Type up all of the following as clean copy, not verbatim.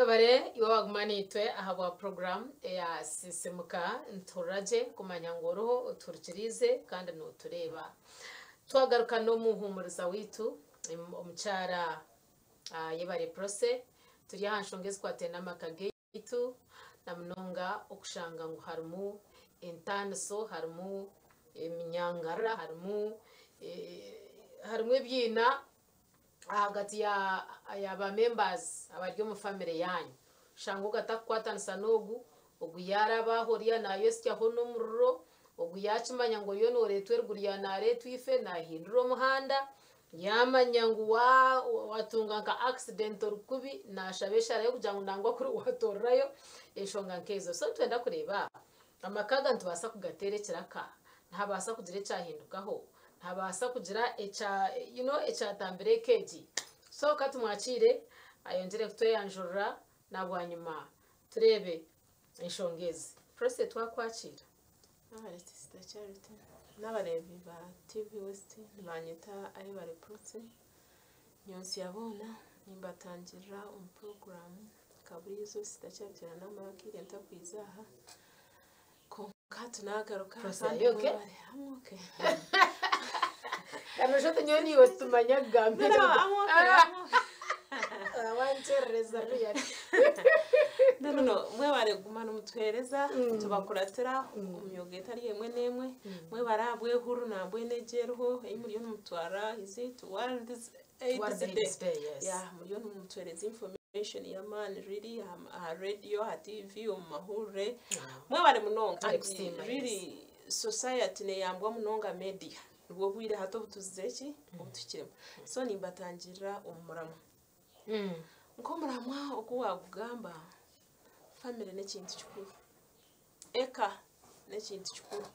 Webare iwe waguma naitwe ahabwa puroguramu eya Sisiimuka. Nituhurira gye kumanya ngu oriho otuhurikiriize kandi nootureeba. Twagaruka n'omuhuumuriza waitu omukyara Yebare Prossy, turi aha nshonga ezikwataine n'amaka gaitu na munonga okushanga ngu harimu entaaniso, harimu eminyangarara, harimu harimu ebiina ahagati ya ya ba members abari omu family yanyu. Oshanga ogu atakukwatanisa n'ogu, ogu yaaraba aha oriya naayosyaho n'omuriro, ogu yaakimanya ngu oriyo nooreetwa eruguru ya naareetwa ife naahindura omuhanda, yaamanya ngu wa waatunga nka accident ori kubi naashaba eshaara y'okugira ngu nangwa kuri waatoorerayo enshonga nk'ezo. So nitwenda kureeba amaka aga nitubaasa kugateera ekiraka? Nihabaasa kugira ekyahindukaho? Ntabaasa kugira ekya you know ekyatambira eka egi. So ka tumwakiire ayongyere kutweyanjurira na bwanyima tureebe enshonga ezi. Prossy twakwakiira. Mwebare Sister Charity n'abareebi ba TV West nibanyeta Ayebare Prossy Nyonsya boona nimbatangirira omu puroguraamu nka buriijo Sister Charity namara akaire ntakwiza aha. Kwonka hati naagaruka Prossy, are kandi you okay? mwebare. I'm okay. Kano shoto nyowe niiwe situmanya kugamba No, no, I'm okay, I'm okay. Wankyerereza really. No, no, no. Mwebare kuguma nimutuheereza tubakuratira omu myooga etari emwe n'emwe. Mwebare ahabw'ehuru nambwenu egi eriho ei muriyo nimutwara is it World AIDS World Day? AIDS Day, yes. Yeah, muriyo nimutuheereza information. Information y'amaani really aha radio, aha TV, omu mahurire. Mwebare munonga. Turi kusiima, And really society neyambwa munonga media. Nibwo bwire hati obu tuzire ki? Obu tuhikiremu. So nimbatangirira omu muramwa. Nk'omuramwa oku waagugamba, family n'ekintu kikuru. Eka n'ekintu kikuru.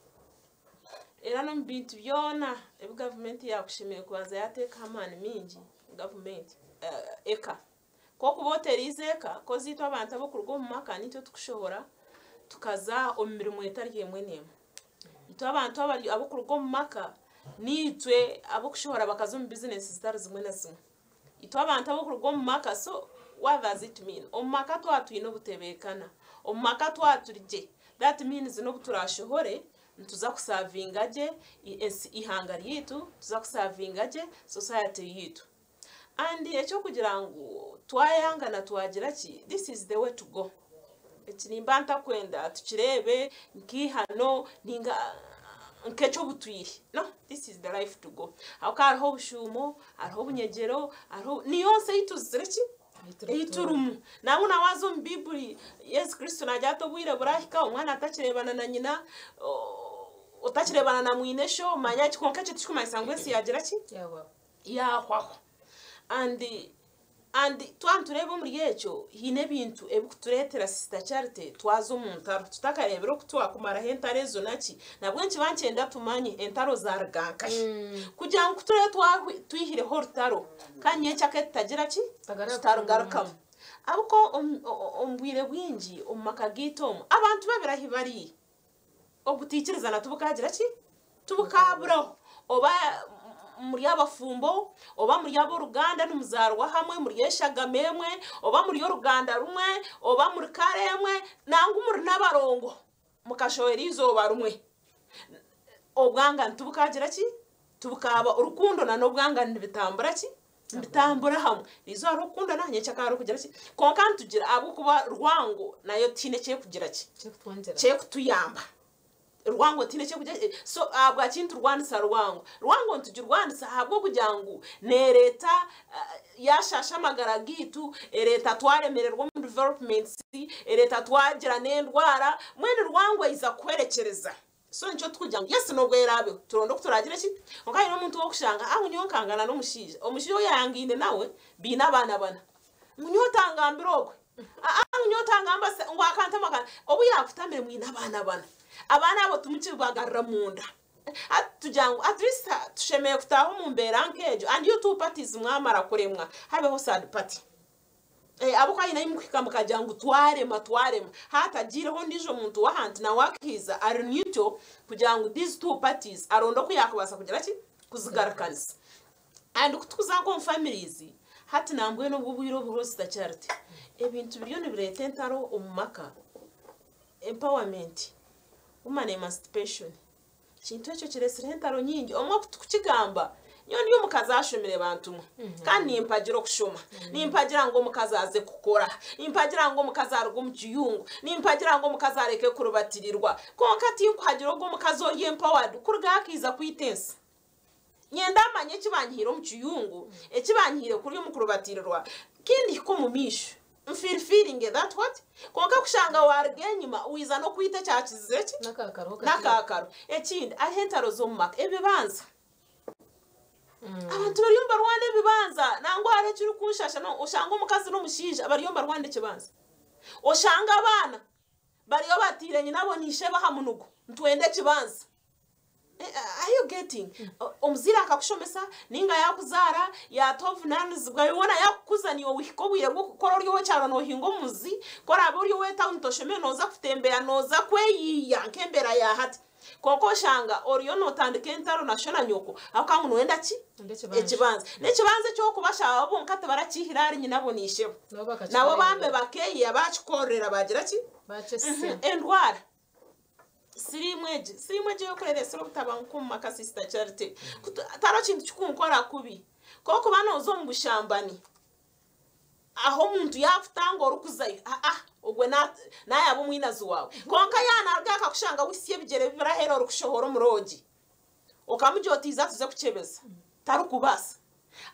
Era n'omu bintu byona ebi gavumenti yaakushemereire kubanza yaateekaho amaani maingi, gavumenti, eka. Ku orikuba oteeriize eka, kozi itwe abantu ab'okuruga omu maka niitwe tukushohora tukaza omu mirimo etari emwe n'emwe. Itwe abantu ab'okuruga omu maka niitwe ab'okushohora bakaza omu bizinesi zitari zimwe na zimwe. Itwe abantu ab'okuruga omu maka so what does it mean? Omu maka twaba twine obutebeekana, omu maka twaba turi gye, that means n'obu turaashohore nituza kusavinga gye ensi eihanga ryaitu, nituza kusavinga gye society yaitu. And eky'okugira ngu twayangana twagira ki, this is the way to go. Eki nimba ntakwenda tukireebe nk'eihano ninga nk'eky'obutwire. No, this is the life to go. Ahabw'okuba hariho obushuumo, hariho obunyegyero, hariho niyo nsi ei tuzire ki? Ei turimu. Nangwa na waaza omu Baiburi, Yesu Kristo naagira ati obwire burahika omwana atakireebana na nyina, otakireebana na mwine sho, manya ki, kwonka ekyo tikirikumanyisa ngu ensi yaagira ki? Yaahwaho. And And twaba nitureeba omuri ekyo, haine ebintu ebikutureetera Sister Charity twaza omu ntaro tutakareebire oku twakumaraho entaro ezo naki. Nabwo nikiba nikyenda tumanye entaro zaruga nkahi. Kugira ngu kuturebe twihireho orutaro kandi nyekyakare tutagira ki? Tutarugarukamu. Ahabw'okuba omu bwire bwingi omu maka gaitu omu, abantu babiri ahi bari, Obutaikirizana tibukagira ki? Tibukaburaho. Oba muri abafumbo, oba muri ab'oruganda nimuzaarwa hamwe, muri eshagama emwe, oba muri oruganda rumwe, oba muri kara emwe, nangwa muri n'abarongo mukashohera eizooba rimwe. Obwangani tibukagira ki? Tibukaba rukundo na n'obwangani nibitambura ki? Nibitambura hamwe. Eizooba hariho okukundana, nyekyakare hariho okugira ki? Kwonka nitugira ahabw'okuba rwango nayo tihaine eki erikugira ki? Eki erikutuyamba. Rwango tihaine eki erikugira ki? So ahabwaki niturwanisa rwango? Rwango nitugirwanisa ahabw'okugira ngu neereeta yaashaasha amagara gaitu, ereeta twaremererwa omu developments, ereeta twagira n'endwara, mbwenu rwango eiza kuhwerekyereza. So nikyo turikugira ngu yes n'obu eraabeho turonde oku turaagire ki? Kwonka haine omuntu ou orikushanga ah ngu nyowe nkangana n'omushaija, omushaija ou yaayangaine nawe baine abaana bana, ngu nyowe otangambira ogwe, ah ngu nyowe otangamba ngu akantama aka, obu yaakutamire mwine abaana bana, abaana abo timukibagarura munda. Hati tugira ngu at least tushemereire kutaaha omu mbeera nk'egyo and you two parties mwamara kuremwa habeho third party. Ahabw'okuba haine ahu murikuhika mukagira ngu twarema twarema, haatagiireho ondiijo muntu w'ahantu nawe akaija ari neutral kugira ngu these two parties aronde oku yaakubaasa kugira ki? Kuzigarukanisa. And ku turikuza nk'omu families, Hati nambwenu obu obwire oburiho Sister Charity, ebintu biriyo nibireeta entaro omu maka, empowerment, woman emancipation, ekintu ekyo kiretsireho entaro nyingi. Obumwe ku turikukigamba, nyowe ndi omukazi ashomire bantumwe kandi nimpagira okushoma, nimpagira ngu omukazi aze kukora, nimpagira ngu omukazi aruge omu kiyungu, nimpagira ngu omukazi areke kuribatirirwa, kwonka tinkuhagira ogwo omukazi ori empowered kurugaho akaija kwita ensi. Nyenda manye eki banyihiire omu kiyungu, eki banyihiire kuri omu kuribatirirwa, kindihika omu maisho nfirifiringe that what? Kwonka kushanga waaruga enyima waiza n'okwita ekyakizire ki? N'akaakaro. Ekindi, hariho entaro z'omu maka, ebibanza. Abantu bariyo nibarwana ebibanza, nangwa hariho ekirikunshasha oshanga omukazi n'omushaija bariyo nibarwana ekibanza. Oshanga abaana bariyo bataire nyinabo na ishebo aha munugo, nitwenda ekibanza. Are you getting? Omuzaire akakushomesa ninga yakuzaara yaata obuvunanizibwa yoona yakukuza niiwe wihika obwire bw'okukora ori ow'ekyaro noohinga omuzi, ku oraabe ori ow'etawuni toshomire nooza kutembeya nooza kweyiiya nk'embeera ya hati. Kwonka oshanga oriyo nootandika entaro na sho na nyoko ahabw'okuba ngu nooyenda ki? Ekibanza. N'ekibanza eki orikubashaba bo bonka tibarakiihire ahari nyinabo na ishebo. Nabo bambe bakeeyiiya baakikorera baagira ki? Endwara. Siriimu egi, siriimu egi ey'okurereesera obutabanguko omu maka Sister Charity, tihariho kintu kikunkora kubi k'okuba nooza omu bushambani ahu omuntu yaakutanga orikuzayo aa ogwe naayaba omwinazi waawe kwonka yaaba naarugayo akakushanga witsya ebigyere bibiri aheeru orikushohora omu roogi okamugira oti iza tuze kukyebeza tarikubaasa.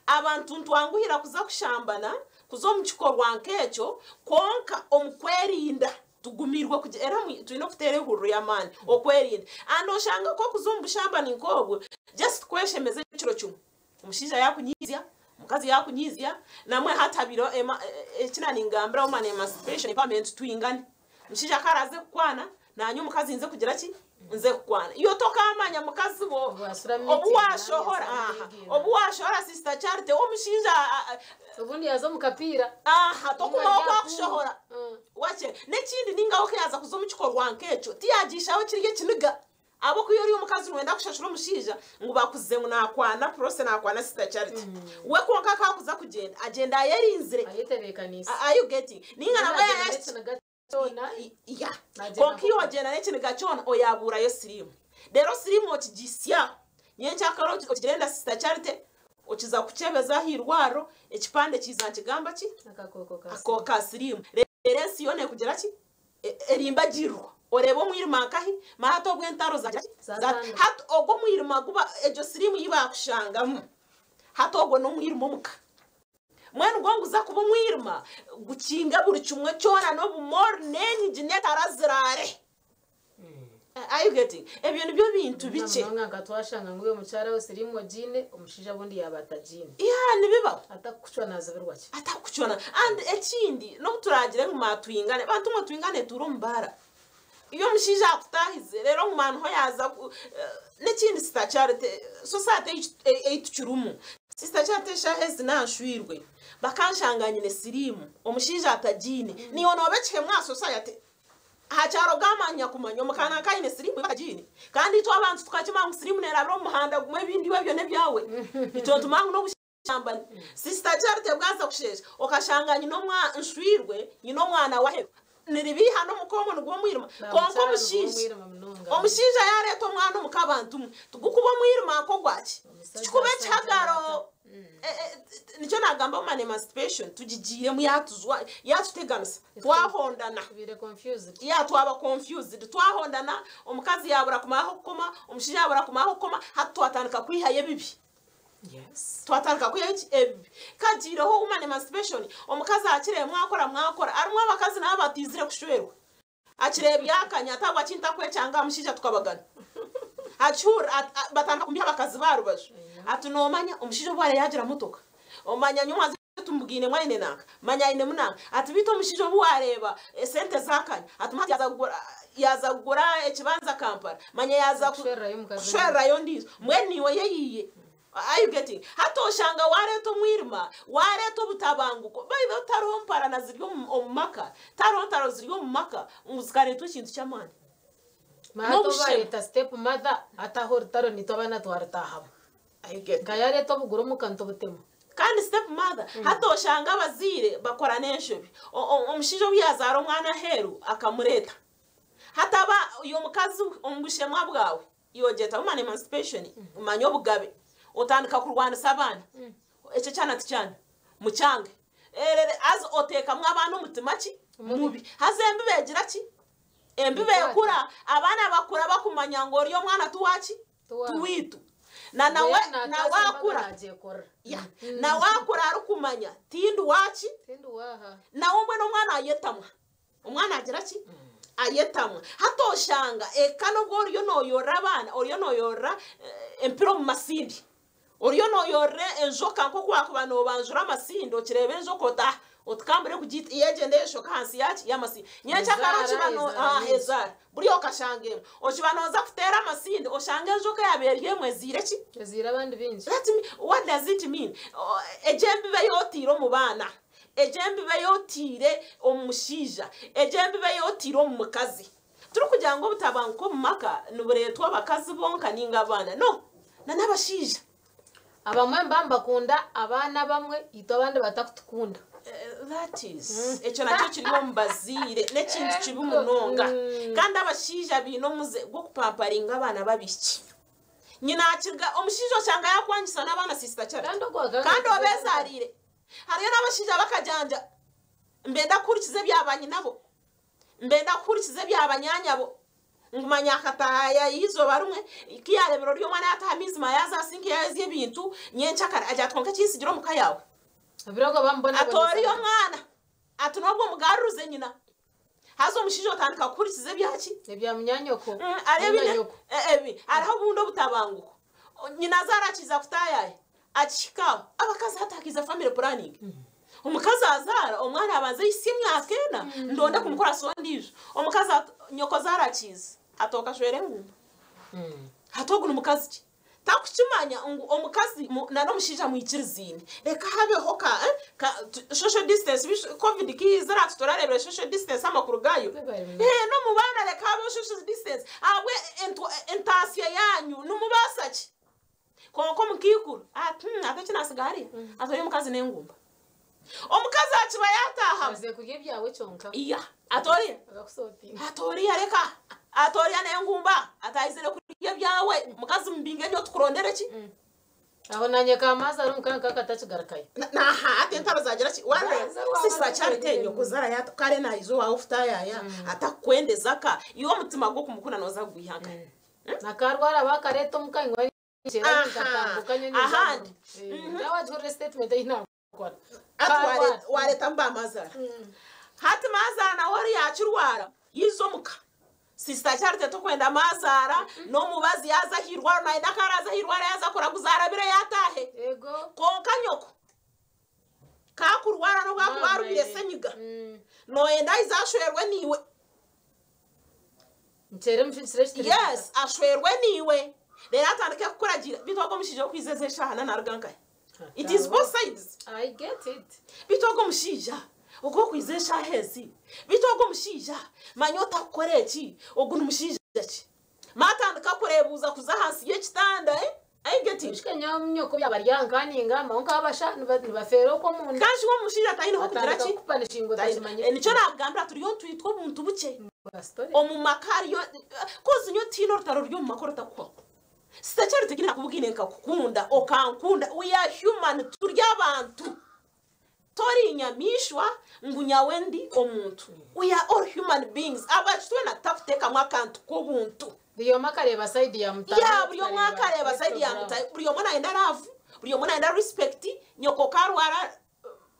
Abantu nitwanguhira kuza kushambana, kuza omu kikorwa nk'ekyo kwonka omu kwerinda Tugumirwe kugira era twine okuteera ehururu y'amaani okwerinda. And oshanga ku okuza omu bushambani nk'obwo just kweshemeza ekiro kimwe. Omushaija yaakunyiizya, omukazi yaakunyiizya, namwe hati habiireho ema eki naaningambira woman emancipation empowerment twingane. Omushaija ku araaze kukwana, naanye omukazi nze kugira ki? Nze kukwana. Iwe tokaamanya mukazi wo obu waashohora, aha, obu waashohora Sister Charity, omushaija Obundi yaaza omu kapiira. Aha, tokumanya oku akushohora. Wakye. N'ekindi ninga we ku yaaza kuza omu kikorwa nk'ekyo, tiyaagiishaho kiri ekiniga. Ahabw'okuba iwe ori omukazi nooyenda kushashura omushaija ngu bakuze ngu naakwana Prossy naakwana Sister Charity. We kwonka ku akuza kugyenda, agyenda ayerinzire. Ayetebeekaniise. Are you getting? Ninga nabwo Nagyenda yaaya n'ekiniga kyona. Ya. Nagyenda Kwonka iwe nk'oku. wagyenda n'ekiniga kyona, oyaabuurayo siriimu. Reero siriimu okigihisya aho. Nyenkyakare okigirenda Sister Charity, Okiza kukyebeza aha irwariro, ekipande kiiza nikigamba ki? Akakooko ka Akakooko ka siriimu. Reero ensi yoona ekugira ki? Erimbagirirwa. Oreeba omwirima nkahi? Manya hati obwo entaro zagira ki? Zatandika. Hati ogwo omwirima guba, egyo siriimu ei baakushangamu, hati ogwo n'omwirima omuka. Mbwenu gwo niguza kuba omwirima gukinge buri kimwe kyona n'obumoori n'enyigi n'etaara ziraare. Are you getting? Ebyo nibyo bintu bikye. Munonga nka twashanga ngu omukyara we siriimu ogiine, omushaija obundi yaaba atagiine. Yeah, nibibaho. Atakukucwa naazibirwa ki? Atakukucwa na and ekindi n'obu turagire ngu ma twingane, bantu mwe twingane tuure omu baara. Iyo omushaija akutaahize reero ngu ma niho yaaza ku n'ekindi Sister Charity, society ei tukirimu, Sister Charity eshaaha ezi naanshwirwe, bakanshanga nyine siriimu, omushaija atagiine, naiwe nooba ekihemu aha society. Aha kyaro gaamanya kumanya omukaana nka aine siriimu iba atagiine. Kandi itwe abantu tukakimanya ngu siriimu neerabira omu muhanda gumwe ebindi iwe ebyo n'ebyawe. Itwe nitumanya ngu n'obushambani. Sister Charity bwaza kusheesha okashanga nyine omwa nshwirwe nyine omwana w'aheeru. Niribiiha n'omuka omwo niguba omwirima. Kwonka omushaija omushaija yaareeta omwana omuka abantu mwe tigukuba omwirima nk'ogwaki? Tikikuba ekihagaro. Nikyo naagamba woman emancipation tugigiiremu yaatujwa yaatuteganisa twahondana. Tubaire confused. Yeah, twaba confused twahondana omukazi yaabura kumanya ah'okukoma omushaija yaabura kumanya ah'okukoma hati twatandika kwihayo ebibi. Yes. Twatandika kwihayo ki ebibi. Kagiireho woman emancipation omukazi akire mwakora mwakora harimu abakazi nabo abataizire kushwerwa. Akireebya akanya ati ahabwaki ntakwekyanga aha mushaija tukabagana. Akihurira ati batandika kumbiha abakazi b'aha rubaju. Ati noomanya omushaija obu araabe yaagira motoka, omanya nyowe nze tumugainemu aine nanka, manya ainemu nanka. Ati beitu omushaija obu waareeba esente zaakanya, ati hati yaaza kugura ekibanza Kampala, manya yaaza kushwererayo ondiijo. Mbwenu naiwe oyeyiiye. Are you getting? Hati oshanga wareeta omwirima, wareeta obutabanguko. By the way, tihariho mparana ziri omu maka, tihariho ntaro ziri omu maka ngu zikareetwa ekintu ky'amaani. Hati obu bareeta step mother, hati aho orutaro nitwe abaana twarutahamu. Are you getting? Nka yareeta obuguru omuka nitubutema. Kandi step mother hati oshanga abazaire bakora n'enshobi. Omushaija obu yazaara omwana aheeru akamureeta, hati aba iwe omukazi omu bushema bwawe, iwe ogyeta woman emancipation, manya obugabe, otandika kurwanisa abaana. Ekyo ekyana tikyanyu, mukyange. Erere haza oteekamu abaana omutima ki? Mubi. Haza embibo egira ki? Embibo ekura, abaana bakura bakumanya ngu ori omwana ti waaki? Tiwaitu. Na nawe nawe akura, ya, nawe akura arikumanya tindi waaki? Nawe mbwenu omwana ayetamwa. Omwana agira ki? Ayetamwa. Hati oshanga eka nobwo oriyo noyorora abaana, oriyo noyorora empira omu masindi. Oriyo nooyorora enjoka nk'oku waakuba noobanjura amasindi, okireeba enjoka oti ah, oti ka mbure kugiita, yo egyenda eyeshoka ahansi yaaki? Y'amasindi. Nyekyakare okiba no, ah, ezaara. Buriya okashanga emwe. Okiba nooza kuteera amasindi, oshanga enjoka eyaaba eri emwe ezaire ki? Ezaire abandi baingi. That me, what does it mean? Egyo embibo ei otaire omu baana, egyo embibo ei otaire omu mushaija, egyo embibo ei otaire omu mukazi. Turikugira ngu obutabanguko omu maka nibureetwa abakazi bonka ninga abaana? No! Na n'abashaija. Abamwe nibaba nibakunda abaana abamwe itwe abandi batakutukunda. That is, ekyo nakyo kiri omu bazaire n'ekintu kibi munonga. Kandi abashaija baine omuze gw'okupamparinga abaana b'abaishiki. Nyina akirga, omushaija oshanga yaakwangisa n'abaana sister Charity. Kandi obeezaariire. Hariyo n'abashaija abakajanja, nibenda kuhurikiza ebya banyinabo. Mbenda kuhurikiza ebya banyaanyabo, ngu manya akataaha eizooba rimwe, ku yaareebire ori omwana yaataha amaizi yaaza aha sinki yaayozya ebintu, nyenkyakare agira ati kwonka eki nsigire omu ka yaawe. Ati ori omwana, ati n'obwo mugarurize nyina. Haza omushaija otandika kuhurikiza ebyaki? Ebya munyaanyoko. Hariho obundi obutabanguko. Nyinazaara akiiza kutaayaaya, Akihika aho, abakazi hati hakiiza family planning. Omukazi azaara, omwana abanza ahisye emyaka ena, ndonde kumukurasa ondiijo. Omukazi ati, nyokozaara akiiza, ati okashwera engumba. Hati ogu ni mukazi ki? Takukimanya ngu omukazi na n'omushaija mwikirizaine. Reka habeho ka, ka social distance, covid ku yaizire ati turareebire social distance amakuru gaayo. Ee, n'omu baana reka habeho social distance. Ahabwe entaasya yaanyu nimubaasa ki? Kwonka omukaikuru ati, Hmm, ati eki naatsiga hariya? Ati oyo omukazi n'engumba. Omukazi akiba yaataahamu. Amazire kurya ebyawe kyonka. Iya, ati oriya, Akakusotinga. ati oriya reka, ati oriya n'engumba, ati aizire kurya ebyawe, mukazi mubinge nyowe tukurondere ki? Aho naanye ka maazi ari omuka nka katakigarukayo. Naha ati entaro zagira ki? Wareba, Zaza waaba sister Charity zikwemerera. nyokozara yaata kare naija owaawe ofutaayaya, atakukwendeza ka, iwe omutima gw'okumukunda nooza kugwiha nkahi? Nakarwara bakareta omuka ngu Ahandi. Hati waretamu ba mazara. Hati mazara nawe ori yakirwara yiza omuka. Sister Charity tokwenda mazara n'omubazi yaza ahirwaro nayenda karaza ahirwaro yaza kuraguza arabire yatahe. Konka nyoko kakurwara n'obu akuba arwire senyiga noyenda ayize ashwerwe niiwe. Nkyere mushukire ekitiri. Yes, ashwerwe niiwe. Reero atandike kukuragiira. Beitu ogwo omushaija orikwiza ezi eshaaha na naruga nkahi? It is both sides. I get it. Beitu ogwo omushaija ogwo orikwiza eshaaha ezi, beitu ogwo omushaija manya otakukora eki, ogu ni mushaija ki? Maatandika kureebuuza kuza ahansi y'ekitanda, eh? I get it. Oshusha nyowe nyoko yaaba ari aha nkaninga kwonka abasha nibafeera okwo omunda. Kandi shi we omushaija taine hokugira Atandika ki? kukupanishinga Taine. otakimanyire. Eh, Nikyo naakugambira turiyo nitwitwa obuntu bukye. Omu maka hariyo kozi nyowe tihaine orutaro ruri omu maka orutakuhwaho. Sister Charity eki naakubwine nkakukunda okankunda we are human turi abantu. Tori nyamaishwa ngu nyawe ndi omuntu. We are all human beings. Abaki twena tutakuteekamu akantu k'obuntu. Buri omwe akareeba sayidi ya mutaahi. Yeah, buri omwe akareeba sayidi ya mutaahi. Buri omwe nayenda love, buri omwe nayenda respect. Nyoko karwara,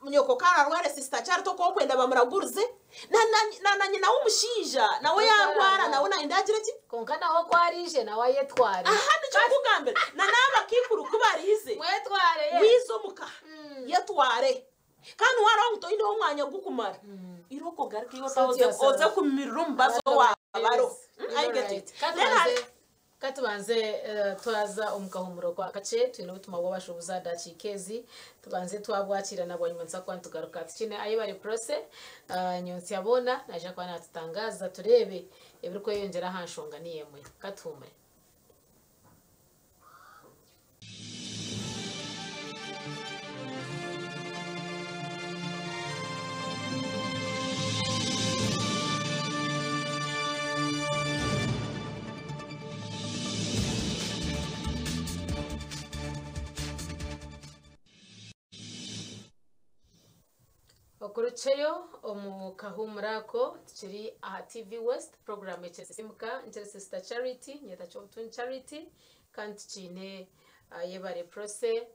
nyoko kararware sister Charity oku okwenda bamuragurize. Na na na na nyina w'omushaija nawe yarwara nawe nayenda agire ki? Kwonka nawe oku ariije nawe ayetware. Aha nikyo nkugambira. Na n'abakaikuru ku bariize, Mwetware yes. wiize omuka yetware. Kandi wareeba ngu toineho omwanya gukumara, irooko ogarukeyo Sort oze yourself. kumirira omubazi owaaba ariho. I get it. Then hari- Ka tubanze twaza omu kahumuro kwa kakye, twine obutumwa bw'abashuubuzi aha dakiika ezi, tubanze twabwakiira na bwanyima nituza kuba nitugaruka. Tikiine Ayebare Prossy, Nyontsya boona naija kuba naatutangaaza tureebe ebirikweyongyera aha nshonga niyo emwe. Ka tuhumure. Okurukyeyo omu kahuumuro ako tukiri aha TV West puroguraamu ekiri Sisimuka nkiri Sister Charity nyeta Kyobutuni Charity kandi tukiine Ayebare Prossy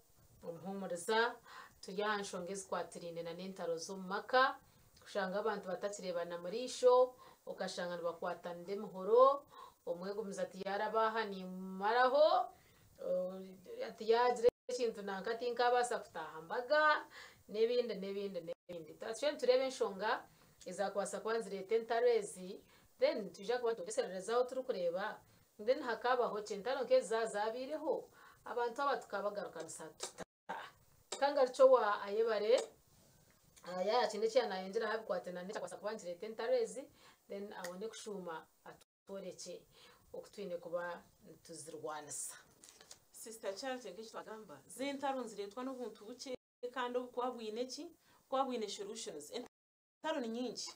omuhuumuriza turi aha nshonga ezikwatiraine na n'entaro z'omu maka kushanga abantu batakireebana mu riisho okashanga nibakwatanira emihoro omwe agumize ati yaaraba aha nimmaraho ati yaagira ekintu nanka tinkaabaasa kutaaha mbaga n'ebindi n'ebindi n'ebindi. Twatyo nitureeba enshonga ezaakubaasa kuba nizireeta entaro ezi, then nitwija kuba nitwogyesererezaho turikureeba then hakaabaho ki? Entaro nk'ezi zaaba zaabaireho, abantu aba tukaabagarukanisa tuta? Kangarukye owa Ayebare, yaaba hakiine eki yaanayongyeraho aha bikwatiraine n'ekyakubaasa kuba nikireeta entaro ezi, then abone kushuuma atworekye oku twine kuba nituzirwanisa. Sister Charity nk'eki twagamba, z'entaro nizireetwa n'obuntu bukye kandi obukuba bwine ki? Kuba bwine solutions. Entaro ni nyingi.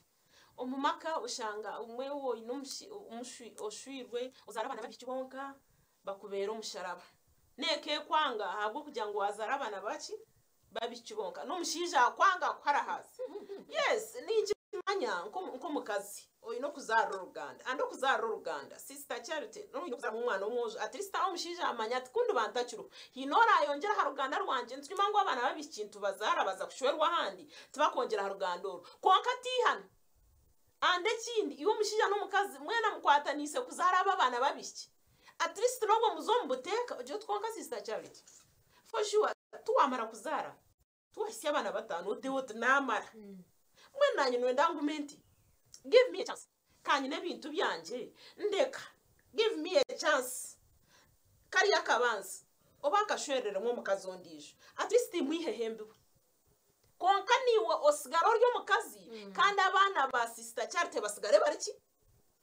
Omu maka oshanga omwe oine oshwirwe ozaara abaana babishiki bonka bakubeera omusharaba. N'eka ekwanga ahabw'okugira ngu wazaara abaana baki? Babishiki bonka. N'omushaija akwanga akuharahaza. Yes, ninkimanya nk'omukazi oine okuzaarira oruganda. And okuzaarira oruganda, Sister Charity, n'oine okuzaaramu omwana omwojo, at least aho omushaija amanya ati ku ndiba ntakiriho, haine oraayongyera aha ruganda rwangye. Nitukimanya ngu abaana b'abaishiki nitubazaara baza kushwerwa ahandi, tibakwongyera aha ruganda orwo. Kwonka tiihana. And ekindi, iwe omushaija n'omukazi mwena mukwataniise kuzaara abo abaana b'abaishiki. At least n'obwo muze omu buteeka, ogire oti kwonka Sister Charity, for sure tiwamara kuzaara, tiwahitsya abaana bataano oteho oti naamara. Mbwenu naanye nooyenda ngume nti, give me a chance, ka nyine ebintu byangye, ndeka, give me a chance, kariya akabanza oba nkashwereremu omukazi ondiijo, at least mwiheho embibo. Kwonka naiwe osigare ori omukazi kandi abaana ba Sister Charity basigare bari ki?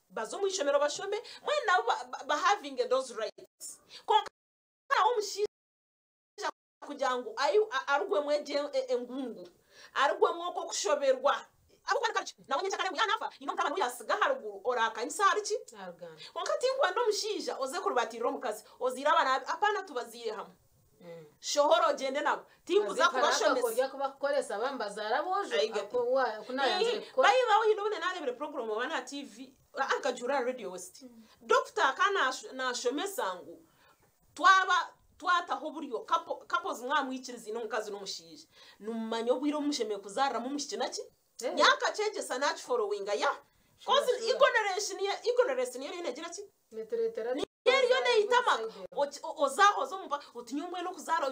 Baze omu ishomero bashome, mbwenu nabo ba havinge those rights. Kwonka nawe omushaija kugira ngu arugwemu egyo engungu, arugwemu okwo okushoberwa, ahabw'okuba ni karukye, nawe nyenkya kare ngu yaanafa, haine omutabani ou yaasiga aharuguru oraakanyisa ahari ki? Kwonka tinkwenda omushaija oze kuribatiirira omukazi ozaire abaana babi, apaana tubazaire hamwe. Shohora ogyende nabo, tinkuza kubashomesa. By the way, haine obu naareebire program oba aha TV, nkagihuurira aha Radio West. Doctor akaba naashomesa ngu twaba twataho oburyo, couples mwaba mwikirizaine omukazi n'omushaija, nimumanya obwire obu mushemereire kuzaariramu omwishiki naki? Nyowe akakyegyesa nakiforowinga, yeah. Coz ignorance niyo eriyo neegira ki? Netureetera Niyo eriyo neita amaka. Oza oza omu oti nyowe mbwenu okuzaara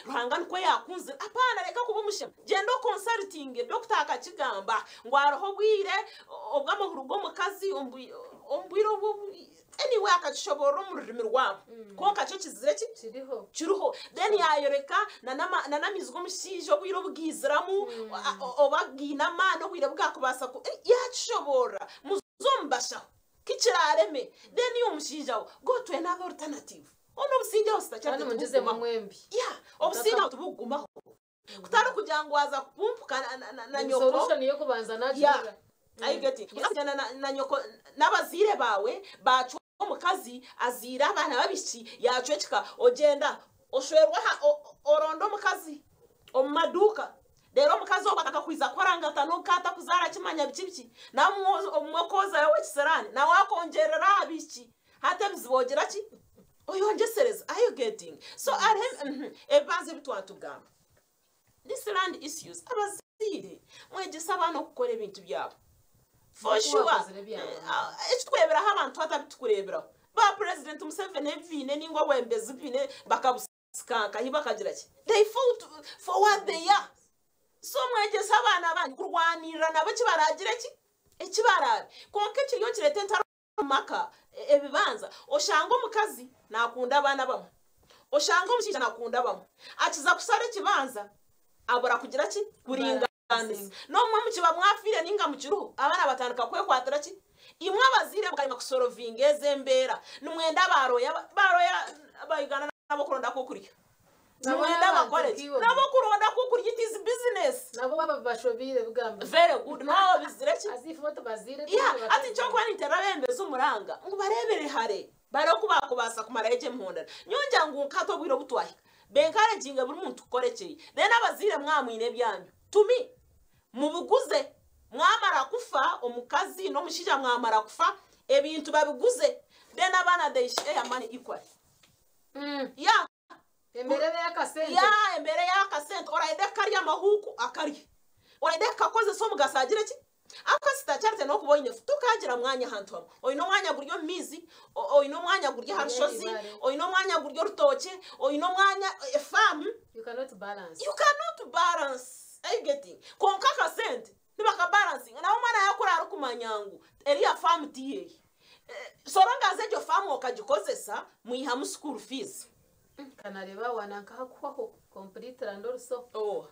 Ruhanga nikwo yaakunzire. Apaana reka kuba omushema. Gyenda okonsarutinge dokita akakigamba ngu hariho obwire obw'amahuru g'omukazi omu bwire obu anyway akakishoboorora omu rurimi rwabo. Kwonka kyo kizire ki? Kiriho. Kiriho. Then yaayoreka n'amaizi g'omushaija obwire obu gaiziramu oba gaine amaani obwire obu gaakubaasa yaakishoboorora. Muze omu bashaho. Kikiraareme, then iwe omushaija we, go to another alternative. Hoona obusingye aho Kandi tibukigumaho. mwembi. Yeah, obusingye aho tibukugumaho. Kutari kugira ngu waaza kupumpuka na nyoko. Solution y'okubanza naagihurira. Yeah. Are you getting? Kuza kugyenda na nyoko n'abazaire baawe baacwa omukazi azaire abaana b'abaishiki yaacwa ekika ogyenda oshwerwa aha oronda omukazi omu maduuka Reero omukazi ogwo akakwiza kukora ngu atakuzaara kimanya biki biki. Nawe obumwe okoozayo ow'ekisiraani nawe akongyerera aha biki. Hati ebizibu ogira ki? Oyongyesereza. Are you getting? So hariho ebibanza ebi twatugamba. This land issues, abazaire mwegyese abaana okukora ebintu byabo. For sure. Eki tukureeberaho abantu hati abu tukureeberaho. Ba President Museveni ebi baine nainga obwebembezi obu baine bakabusiga. Sikankahi bakagira ki? They fought for what they are. So mwegyese abaana banyu kurwanirira nabo eki baraagire ki? Eki baraabe. Kwonka ekiriyo nikireeta entaro omu maka, ebibanza, oshanga omukazi naakunda abaana abamwe, oshanga omushaija naakunda abamwe. Akiza kushara ekibanza, abura kugira ki? Kuringaanisa. N'obumwe mukiba mwafiire nainga mukiriho, abaana batandika kwekwatira ki? Imwe abazaire mukaremwa kusorovinga ezo embeera, nimwenda ba lawyer, ba lawyer ba Uganda n'abokuronda ak'okurya. Nabo Nimwenda n'abantu bakore ki? nk'iwe. N'abokuronda ak'okurya it is business. Nabo baba bashobeire bigambo. Very good. Nawe obizire ki? As if bo tubaziire Yeah, turi hati nikyo nkuba ninteera abebembezi omuranga ngu bareebere hare bareebe oku baakubaasa kumarayo egyo emihondano. Nyowe ngira ngu nka hati obwire obu twahika, benkareginge buri muntu kukora ekyeye. Then abazaire mwaba mwine ebyanyu, to me, Mubiguze. Mwamara kufa, omukazi n'omushaija mwamara kufa, ebintu babiguze. Then abaana they share money equally. Yeah. Embeera ebe y'akasente. Yeah, embeera y'akasente. Oraide karya amahuuku akarya. Oraide kakozesa omugaso agire ki? Ahabw'okuba Charity n'okuba oine tokagira mwanya ahantu hamwe. Oine omwanya guri omu maizi, oine omwanya guri aha rushozi, oine omwanya guri orutookye, oine omwanya efaamu. You cannot balance. You cannot balance. Are you getting? Kwonka akasente nibakabalansinga. Nawe omwana yaakura arikumanya ngu eriya faamu ti yeeye. So long as egyo faamu okagikozesa, mwihamu school fees. Kanareeba waana nkahakuhwaho completely and also. Oh.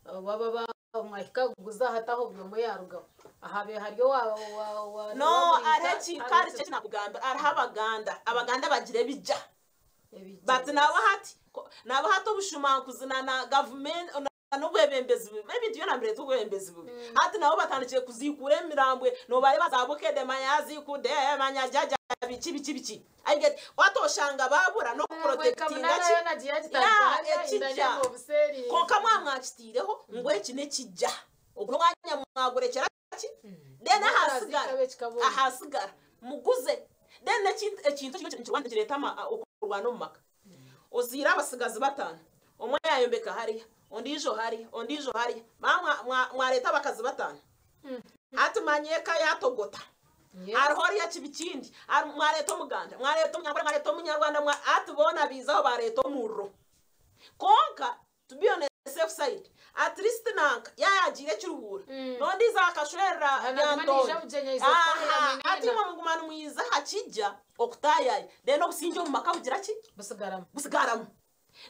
Waaba mwahika kuguza hataho buri omwe yaarugaho. Ahabaire hari owa wa wa No, hariho eki kare eki nakugambira hariho abaganda abaganda bagira ebija but nabo hati nabo hati obushumankuzi na na gavumenti n'obwebembezi bubi ebintu byona nibireeta obwebembezi bubi hati nabo batandikire kuziikura emirambwe nobareeba za Bukede manya yaziikude manya jaja biki biki biki Are you get hati oshanga babura n'okuprotectinga ki Yeah, ekijja kwonka mwaba mwakitaireho ngu eki n'ekijja ogu omwanya mwagurekyera ki then ahasigara ahasigara muguze then n'ekindi ekintu ekimwe nikirwana nikireeta okurwana omu maka ozaire abasigazi bataano omwe yayombeka hariya ondiijo hariya ondiijo hariya mwaba mwareeta abakazi bataano hati manya eka yatogota Hariho oriya kibi kindi, mwareeta Omuganda, mwareeta Omunyankore, mwareeta Omunyarwanda, hati boona baiza aho baareeta omuriro. Kwonka to be on a safe side, at least nanka yaayagiire ekiruhuura, n'ondiijo akashwerera Lyantonde. Aha, hati imwe muguma nimwiza aha kijja okutaayaaya, then obusingye omu maka bugira ki? Busigaramu. Busigaramu.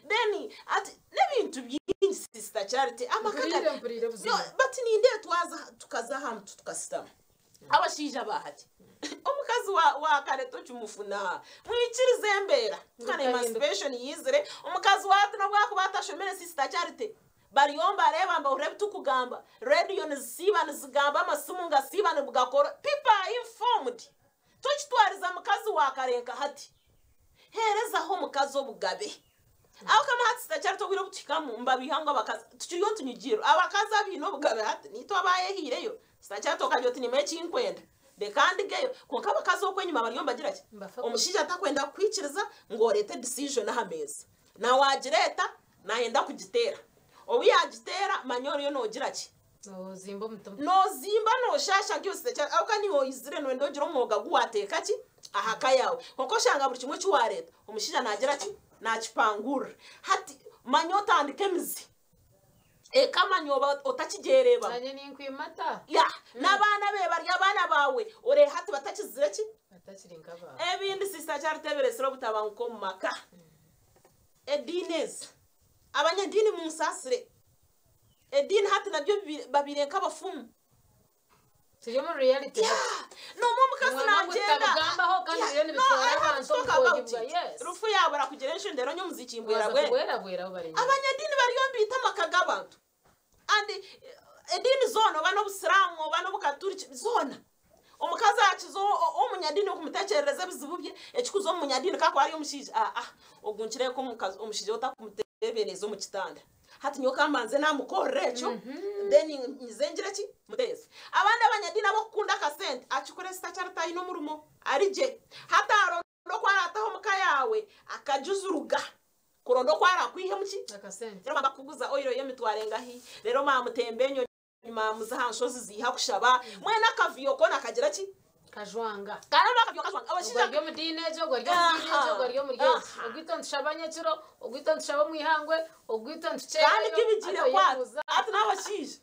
Then ati n'ebintu bingi sister Charity, amaka Mpuriire, gari mpuriire buzima. But nindeeba twaza tukaza aha muti tukasitama. Abashaija ba hati omukazi wa wa kare tokimufuna mwikirize embeera kana emancipation yizire omukazi wa hati nobu akuba atashomire sister Charity bariyo nibareeba nibahurira ebi tukugamba radio nizisiiba nizigamba amasimu nigasiiba nigakora people are informed tokitwariza mukazi wa kare nka hati Heerezaho omukazi obugabe. Ahabw'okuba hati tutakyari obwire obu tuhikamu nibabiiha ngu abakazi tukiriyo nitunyigirwa. Abakazi abaine obugabe hati niitwe abaayehaireyo. Tutakyari okagira oti niimanya eki nkwenda reka ndigeyo. Kwonka abakazi okwo enyima bariyo nibagira ki? Omushaija takwenda kukwikiriza ngu oreete decision aha meeza. Na waagireeta naayenda kugiteera. Obu yaagiteera manya oriyo noogira ki? Noozimba omutima. Noozimba nooshaasha nk'iwe sitakyari ahabw'okuba niiwe oizire nooyenda ogire omwoga gu waateeka ki aha ka yaawe. Kwonka oshanga buri kimwe eki waareeta omushaija naagira ki? Naakipangurira. Hati manya otandike emizi. Eka manya oba otakigyereebamu. Naanye ninkwimata. Yeah, n'abaana be bari abaana baawe oreebe hati batakizire ki? Batakiri nk'abaawe. Ebindi sister Charity ebireetsire obutabanguko omu maka. Ediini ezi. Abanyadiini munsaasire. Ediini hati nabyo babaire nk'abafumu. Turi omu reality Yeah! hati. N'omwe omukazi Mwanga ngu nagyenda. tutabigambaho kandi Yeah, biriyo no, nibitwara I have to abantu talk omu about kwohibwa. it. Yes. Rufu yaabura kugira enshoni reero nyowe omuziki Waaza mbwerabwera. kubwerabwera abu bari enyima. Abanyadiini bariyo nibaita amaka g'abantu. And ediini zoona oba n'obusiraamu oba n'obukaturiki zoona. Omukazi akiza omunyadiini okumutekyerereza ebizibu bye, ekikuza omu munyadiini ku akuba ari omushaija, aa ogu nikireebeka omukazi omushaija we otakumuteebereza omu kitanda. Hati nyowe ka mbanze naamukorera ekyo then nyize ngire ki? Muteeze. Abandi abanyadiini ab'okukunda akasente akikoresa takyari taine omurimo, ari gye. Hati aronda oku araatahe omu ka yaawe akagizuruga kuronda oku arakwihemu ki? Akasente. Reero bakuguza oil y'emitwaro engahi, reero baamutemba enyonyi. Maamuza aha nshozi ziiha kushaba, mwena akavuyo koona kagira ki? Kajwanga. Kareeba akavuyo kajwanga. Ogwo Abashaija. ari omu diini egyo, ogwo ari omu diini egyo, ogwo ari omuri egi. Ogwitwe nitushaba nyekiro, ogwitwe nitushaba omu ihangwe, ogwitwe Kandi nitukyerayo, kibigiire hati kwata. oyebuuza. Hati n'abashaija.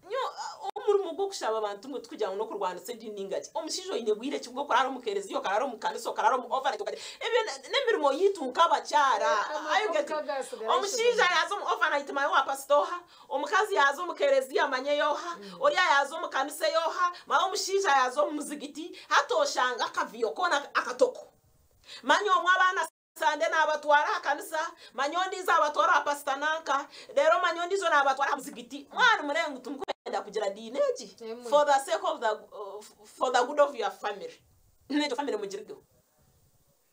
Nyowe omurimo gw'okushaba abantu ngu tikugira ngu n'okurwanisa ediini ninga ki. Omushaija oine bwire ki bw'okuraara omu kereziya, okaraara omu kanisa, okaraara omu overnight, okagira. Ebyo n'emirimo yaitu nk'abakyara. Are you Amaka getting? gaasigara Omushaija yaaza omu overnight manya owa pasita oha, Omukazi yaaza omu kereziya manya ey'oha, oriya yaaza omu kanisa ey'oha, manya omushaija yaaza omu muzigiti, hati oshanga akavuyo koona akatoko. Manya omwe abaana Sande naabatwara aha kanisa, manya ondiijo abatwara aha pasita nanka, reero manya ondiijo naabatwara aha muzigiti. Mwanu mureebe ngu timukwenda kugira diini egi Emwe. for the sake of the, for the good of your family. N'egyo family mugirigeho.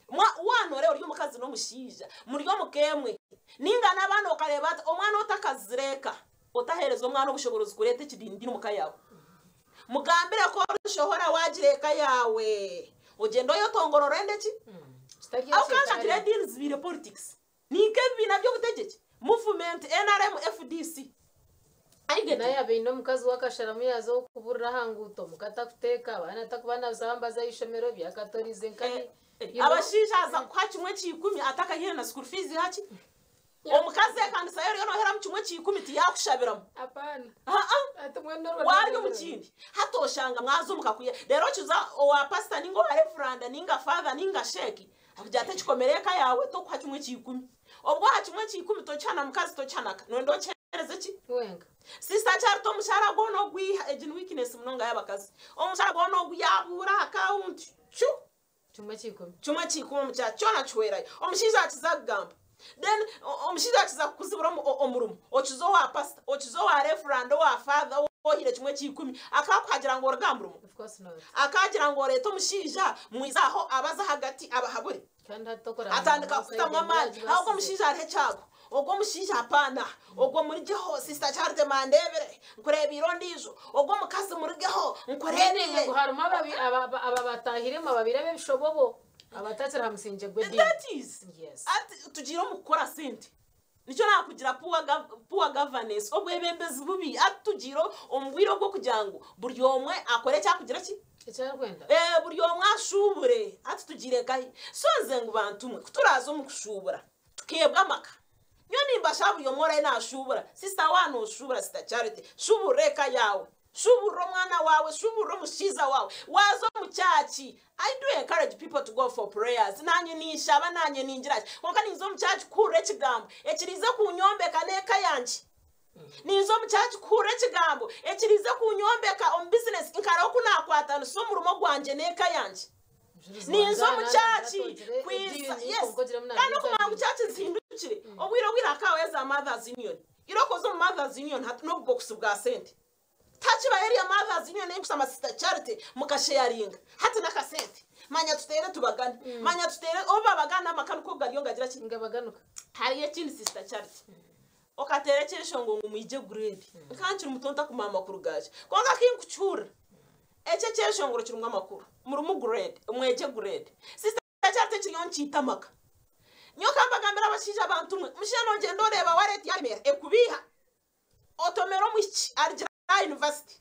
Waana oreeba ori omukazi n'omushaija muri omu ka emwe, nainga n'abaana okareeba ati omwana otakazire eka. Otaheereza omwana obushoborozi kureeta ekidindini omu ka yaawe. Mugambire ku orishohora waagira eka yaawe, ogyende oyetongore orende ki? Kitari Aho ekyo kandi ngira ekitari. ediini zibaire politics. Ni nk'ebibiina by'obutegyeki, movement, NRM, FDC. I get Naye it. abaine omukazi w'akasharamu yaaza ow'okuburira aha nguuto, omuka atakuteeka, abaana atakubanabisa bambaza aha ishomero, byakatorize nkani. You know? Abashaija aza kuha kimwe ky'ikumi atakahire na school fees haki? Omukazi ekanisa ye oriyo nooheramu kimwe ky'ikumi tiyakushabiramu. Apaana. Ha-a. Ati mbwenu orwo Waarya n'orwo omu rurimi. kindi. Hati oshanga mwaza omu kakuya. Reero okiza owa pasita ninga owa revuranda ninga faatha ninga sheeki, akugira ati ekikomera eka yaawe tokuha kimwe ky'ikumi. Obwo oha kimwe ky'ikumi tokiha na mukazi tokiha na ka. Nooyenda okiheereze ki? Wenka. Sister Charity omushaara gwona ogwiha, egi ni weakness munonga y'abakazi. Omushaara gwona ogu yaabuura aha akawunti, cu! Kimwe ky'ikumi. Kimwe ky'ikumi omu kyaro kyona kihwerayo. Omushaija akiza kugamba. Then omushaija akiza kukuzibira omurimo, okiza owa pastor, okiza owa reverand, owa father, ou ohaire kimwe ky'ikumi, akaakuhagira ngu oruge aha murimo? Of course not. Akaagira ngu oreete omushaija mwize aho abaze ahagati abahabure? Kandi hati tokuraba Atandika ngu kukutamu amaani. Aho ogwo omushaija hariho ekyago. Ogwo omushaija hapaana. Ogwo murigeho Sister Charity mandebere. Nkureebeire ondiijo. Ogwo omukazi murigeho nkureebeire. Ngu harimu ababatahiremu ababaire ab'ebishobobo abatakiri aha musingye gw'ediini. That is. Yes. Ati tugiire omu kukora sente. Nikyo naakugira poor poor governance, obwebembezi bubi. Ati tugiire omu bwire obw'okugira ngu buri omwe akore eki arikugira ki? Eki arikwenda. Ee, buri omwe ashuubure. Hati tugiire nkahi? So nze ngu bantu mwe, ku turaaze omu kushuubura, tukeebwa amaka. Nyowe nimbashaba buri omwe oraabe naashuubura, sister waaba nooshuubura, Sister Charity, shuuburira eka yaawe, shuuburira omwana waawe, shuuburira omushaija waawe. Waaza omu church, I do encourage people to go for prayers, naanye ninshaba, naanye ningira ki, kwonka ninza omu church kuhurira ekigambo ekiriize kunyombeka n'eka yangye. Ninza omu church kuhurira ekigambo ekiriize kunyombeka omu business nkareeba oku naakwatanisa omurimo gwangye n'eka yangye. Ninza omu church kwiza, yes, kandi okumanya ngu church zihindukire, obwire obwire hakaabaho eza Mothers Union. Irooko oze omu Mothers Union hati n'obubokisi bwa sente. Tihakibaho eriya Mothers Union ei nkushaba Sister Charity mukasheyaringa hati n'akasente. Manya tuteere tubagane, manya tuteere, obu babagana amaka nikwo gariyo ngagira ki? Ngabaganuka. Hariyo ekindi Sister Charity. Okateera ekyeshongo ngu mwije grade. Nkaba nkiri muto ntakumanya makuru gaakyo. Kwonka kinkukihuurira, eki ekyeshongoro kirimu amakuru. Murimu grade, mwegye grade. Sister Charity ekiriyo nikiita amaka. Nyowe kambagambire abashaija bantu mwe, omushaija nogyenda oreeba wallet yaremeera ekubiiha. Otomera omwishiki arugire aha university.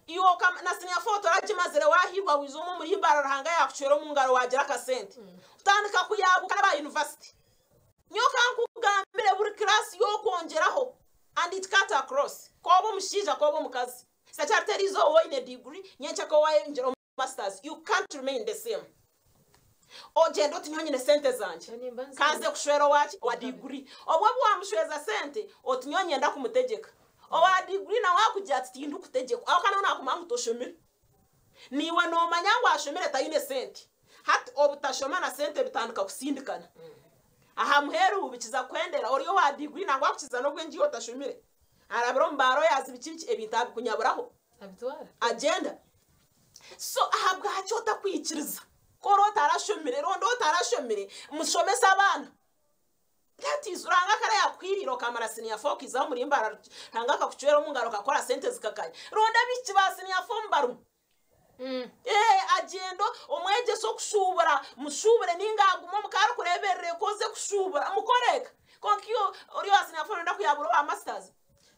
Iwe okama na senior four toragimazire wahiirwa wiija omwe omuri Mbarara Ruhanga yakucwera omu ngaro wagira akasente. Otandika kuyabuka n'aba university. Nyowe kankugambire buri class yokwongyeraho and it cut across kooba omushaija kooba omukazi. Sister eriizooba oine degree nyenkya kooba wayongyeraho masters you can't remain the same. Ogyenda oti nyowe nyine sente zangye kanze kushwera owaki owa degree. Obwo obu wamushweza sente oti nyowe nyenda kumutegyeka. Owa degree nawe akugira ati tindikutegyekwa aho kandi nawe nakumanya ngu toshomire. Naiwe nomanya ngu ashomire tayine sente. Hati obutashoma na sente bitandika kusindikana. Aha muheru bikiza kuhendera ori owa degree nangwa akukiza n'obwengye iwe otashomire. Arabire omu ba lawyers biki biki ebintu abikunyaburaho. Abitwara. Agyenda. So ahabwaki otakwikiriza ku ori otarashomire rundi otarashomire mushomese abaana. That is Ruhanga akara yakuhwirire okamara senior four okaizaho omuri Mbarara Ruhanga akakucwera omu ngaro okakora sente zikakanya. Rundi abaishiki ba senior four mubarimu. Ee agyende omwegyese okushuubura mushuubure ninga agume omuka arikureeberera eka oze kushuubura mukore eka. Kwonka iwe ori owa senior four noyenda kuyabura owa masters.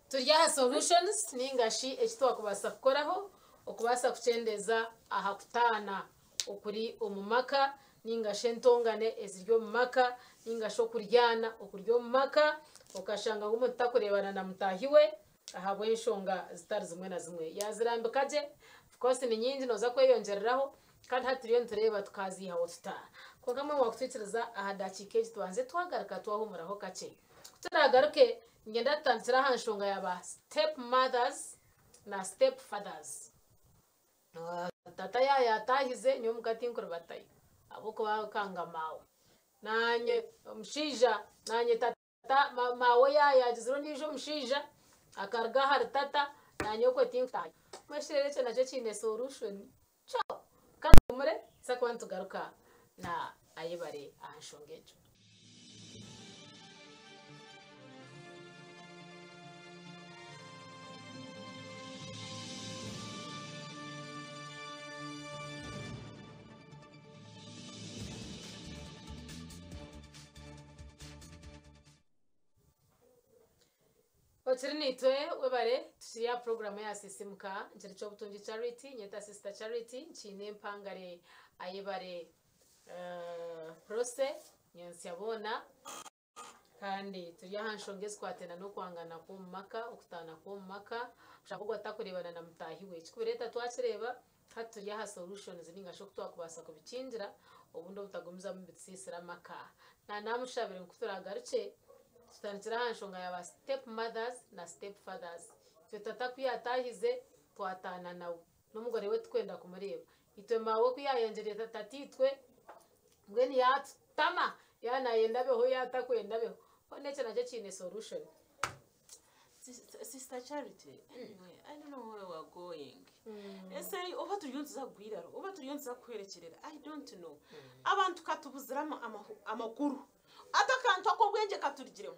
Turi aha solutions ninga shi eki twakubaasa kukoraho okubaasa kukyendeeza aha kutaana okuri omu maka ninga shi entongane eziri omu maka ninga shi okuryana okuri omu maka okashanga ngu omuntu takureebana na mutaahi we ahabw'enshonga zitari zimwe na zimwe. Yaazirambika gye, of course ni nyingi nooza kweyongyereraho kandi hati turiyo nitureeba tukaziihaho tuta. Kwonka mbwenu waakutwikiriza aha dakiika egi tubanze twagaruka twahumuraho kakye. Ku turaagaruke, niinyenda tutandikire aha nshonga ya ba step mothers na step fathers. Tata yaayataahize nyowe omuka tinkuribatayo ahabw'okuba akanga maawe. Naanye omushaija naanye tata Maawe yaayagizire ondiijo omushaija akaruga ahari tata naanye okwe tinkutaahayo. Mbwenu shi reero ekyo nakyo kiine solution? Kyo! Ka tuhumure tuze kuba nitugaruka na Ayebare aha nshonga egyo. Okiri naitwe webare tukiri aha puroguramu ya Sisimuka nkiri Kyobutungi Charity nyeta Sister Charity nkiine empangare ayebare Prossy nyentsya boona kandi turi aha nshonga ezikwatena n'okwangana kw'omu maka okutaana kw'omu maka oshanga ogwo atakureebana na mutaahi we ekikubireeta twakireeba hati turi aha solutions ninga shi oku twakubaasa kubikingira obundi obutagumizamu nibitusiisira amaka nanamushabire ngu kuturagarukye Tutandikire aha nshonga ya ba step mothers na step fathers. Itwe tata ku yatahize twataana nawe n'omugore we tikwenda kumureeba. Itwe maawe ku yayengyereire tataitwe mbwenu yatutama yaaba nayenda abeho yaaba atakwenda abeho. Hoona ekyo nakyo kiine solution. Sister Charity, anyway, I don't know where we're going. Ese oba turiyo nituza kugwa iraro, oba turiyo nituza kuhwerekyerera, I don't know. Abantu katubuzire amakuru. Hati akantu ak'obwengye katurugiremu.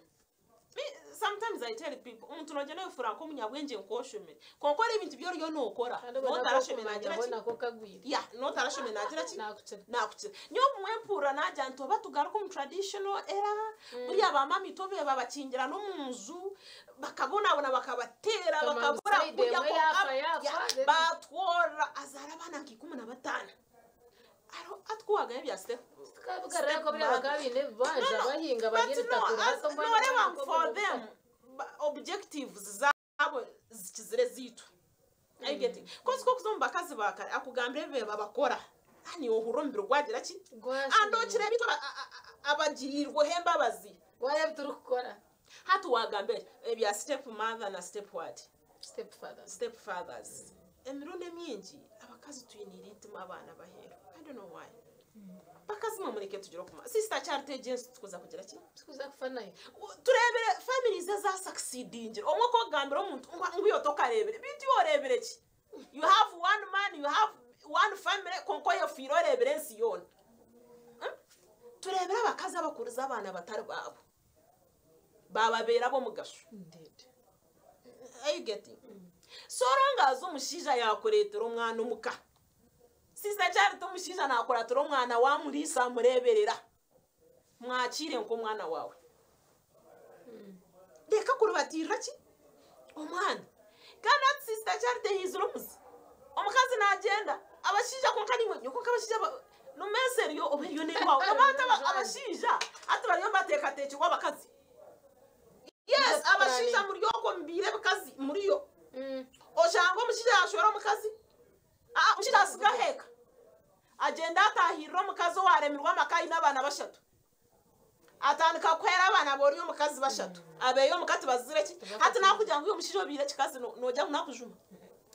Me, sometimes I tell people, omuntu nogyenda oyefura nk'omunyabwengye nk'oshomire, kwonka ori ebintu bi oriyo nookora, Kandi obwo nako n'otarashomire okumanya naagira ho ki? nako kagwire. Yeah, n'otarashomire naagira ki? Naakukira. Naakukira. Nyowe obumwe mpurira naagira nti oba tugaruke omu traditional era, buriya ba mama itwe obu babakingira n'omu nju, bakabonabona bakabateera, Kama ngu bakabura side kurya emwe kwonka yaafa yaafa, yeah, then batworora, azaara abaana nka 15. Hariho hati ku waagamba ebya step Tukabigarura ko buriya bakaba baine ebibanja bahinga but barya no, ebitakuri as, hati omwana nooreeba omwana ngu for nk'obwo them objectives zaabo zikizire ziitu. Are you getting? Cause ku okuza omu bakazi ba kare akugambira ebi babakora niiwe ohurira omubiri gwagira ki? And okireeba itwe abagiriirweho embabazi. Gwareeba ebi turikukora. Hati waagamba ebya step mother na step what? Step fathers. Step fathers. Emirundi emingi abakazi twiniire eitima abaana b'aheeru. I don't know why. Bakazi mwe mureke tugire okuma. Sister Charity egi ensi tikuza kugira ki? Tikuza kufa nayo. Tureebire families eza succeedingire. Omwe ku okugambira omuntu ngu ngu iwe tokareebire. Beitu iwe oreebire ki? You have one man, you have one family kwonka oyefiire oreebire ensi yoona. Tureebire abakazi abakurize abaana batari baabo. Baababeera ab'omugasho. Indeed. Are you getting? So long as omushaija yaakureetera omwana omuka. Sister Charity omushaija naakuratira omwana waamuriisa amureeberera. Mwakiire nk'omwana waawe. Reka kuribatiirira ki? Omwana. Kandi hati Sister Charity haizire omuze. Omukazi naagyenda, abashaija kwonka niimwe, nyowe kwonka abashaija ba n'omu ensi eriyo oba eriyo n'erwaho. Noba hati abashaija hati bariyo nibateekateekirwa abakazi. Yes, abashaija muri okwo mubiire ebikazi muriyo. Oshanga omushaija yaashwera omukazi, omushaija asiga aheeka. Agyenda ataahirira omukazi owaaremirwe amaka aine abaana bashatu. Atandika kuhera abaana b'ori omukazi bashatu. Abeeye omuka tibazire ki? Hati naakugira ngu iwe omushaija obiire ekikazi noogira ngu naakujuma?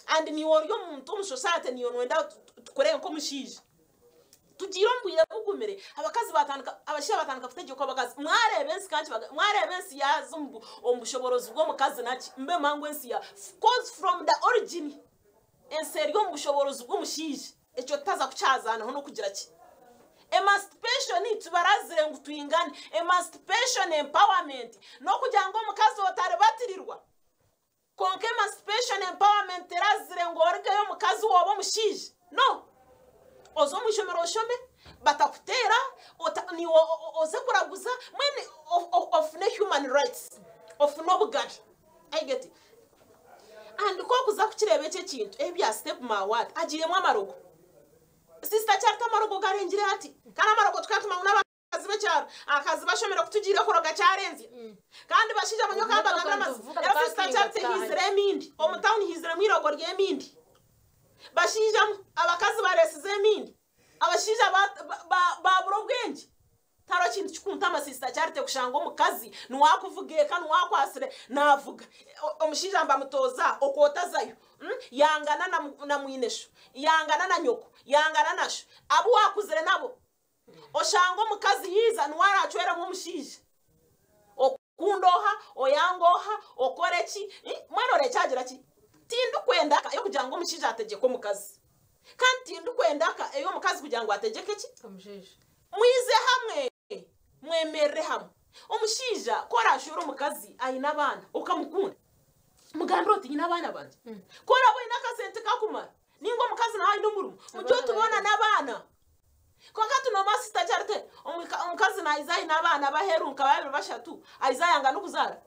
And niiwe ori omuntu omu society niiwe nooyenda tukore nk'omushaija. Tugiire omu bwire bugumire, abakazi baatandika, abashaija baatandika kutegyekwa abakazi. Mwareeba ensi ka nkibagambe, mwareeba ensi yaaza omu bushoboorozi bw'omukazi naki, mbe mangu ensi ya, coz from the origin ensi eri omu bushoboorozi bw'omushaija. Ekyo tutaza kukyazaanaho n'okugira ki? Emancipation tibarazire ngu twingane. Emancipation empowerment n'okugira ngu omukazi otaribatirirwa. Kwonka emancipation empowerment terazire ngu orugeyo omukazi woobe omushaija. No! Oze omu ishomero oshome, batakuteera, niiwe oze kuraguza, mbwenu ofune human rights, ofune obugabe. Are you getting? And ku okuza kukireeba eki ekintu, ebya step ma what, agiiremu amarogo. Sister Charity amarogo garengire hati. Kandi amarogo tukaba tumanya ngu n'abakazi b'ekyaro, abakazi bashomire ku tugiire kuroga kyarenzya. Kandi bashaija bo nyowe ka mbagambire amazima, reero Sister Charity haizire emindi, omu town haiziremu eirogo ry'emindi. Bashaija mwe, abakazi bareesize emindi, abashaija baabura obwengye. Tihariho kintu kikuntama Sister Charity kushanga omukazi niwe akuvuga eka niwe akwatsire navuga. Omushaija nibamutooza okwotazayo. Yangana na mwinesho, yangana na nyoko, yangana na sho, abu waakuzire nabo. Oshanga omukazi yaiza niwe araacweremu omushaija. Okunda oha, oyanga oha, okore ki, mbwenu oreeba kyagira ki? Tindikwenda eka ey'okugira ngu omushaija ategyeke omukazi. Kandi tindikwenda eka ey'omukazi kugira ngu ategyeke ki? Omushaija. Mwize hamwe, mwemerere hamwe. Omushaija ku oraashwere omukazi aine abaana okamukunda, mugambire oti nyine abaana bangye. Ku oraabe oine akasente kakumara, nainga omukazi nawe aine omurimo, mugye Abaana otubona barebe. n'abaana. Kwonka hati noomanya Sister Charity, omukazi naiza aine abaana b'aheeru nka babiri bashatu, aiza ayanga n'okuzaara.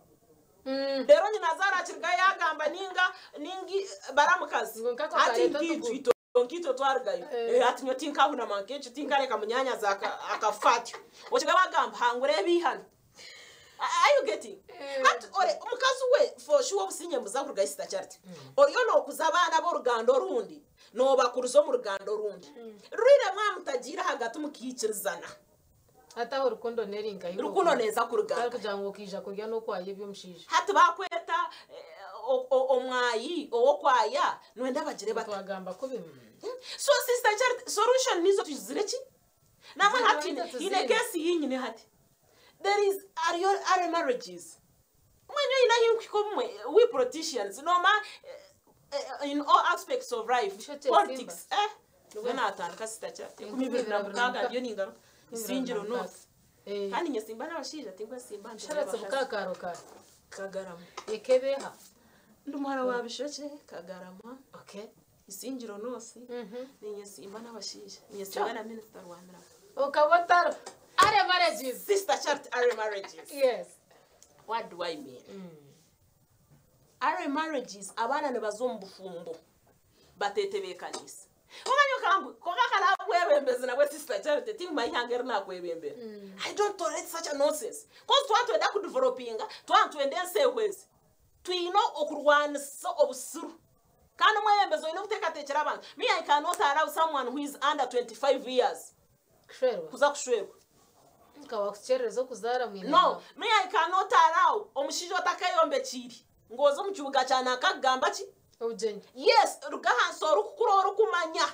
Reero nyinazaara akirigayo yaagamba ninga ninga baramukazi Ngu nkako hati kareeta nkaitwe otuguru. itwe nkaitwe twarugayo. Eh. Hati nyowe tinkahunama nk'ekyo tinkareka munyaanyazi akafa atyo. Okiga wagamba hangura ebiihano. Are you getting? Eh. Hati ore omukazi we for sure obusinge mbuza kuruga Sister Charity. Oriyo nookuza abaana b'oruganda orundi noobakuruza omu ruganda orundi. Rwire mwamutagiire ahagati mukiikirizana. Hati aho rukundo neri nkahi Rukundo neeza kuruga. Kari kugira ngu okiija kurya n'okwaya eby'omushaija. Hati bakweta omwayi ow'okwaya nwenda bagire bata? Twagamba kubi. So Sister Charity solution nizo tuzire ki? Namwe Ziriho hati nizo ine tuzire. case yinyine hati. There is are your are marriages. Mwenye ina hinkwiko mwe we politicians no ma in all aspects of life Bishote politics Simba. nibwo natandika Sister Charity. Enkumi Enkumi ibiri na ibiri na mukaaga ndiyo ningaruka. Isingiro North. Kandi nye simba n'abashaija tinkwe simba ndi Sharatse n'abakazi. mukakaro ka Kagarama. Ekebeha. Ndi muhara wa Bishokye Kagarama. Okay. Isingiro North. Ninye simba n'abashaija. Ninye simba na Minister Rwamirama. Ukabotaro. Are marriages. Sister Charity are marriages. Yes. What do I mean? Are marriages abaana nibaza omu bufumbo batetebeekanisa. Omanya okambu konka karabwebembezi nabwe Sister Charity tingumanya ihanga eri nakwebembera. I don't tolerate such a nonsense. Cause twatwenda kudevelopinga, twatwenda ensi ehwezi. Twine okurwanisa obusiru. Kandi omwebembezi oine okuteekateekyera abantu. Me I cannot allow someone who is under 25 years Kushwerwa. kuza kushwerwa. Nka wakukyerereza okuzaara mwine. No, me I cannot allow omushaija otakeyombekiire ngu oze omu kibuga kya nakakugamba ki? Obugyenyi. Yes, ruga ahansi orikukura orikumanya.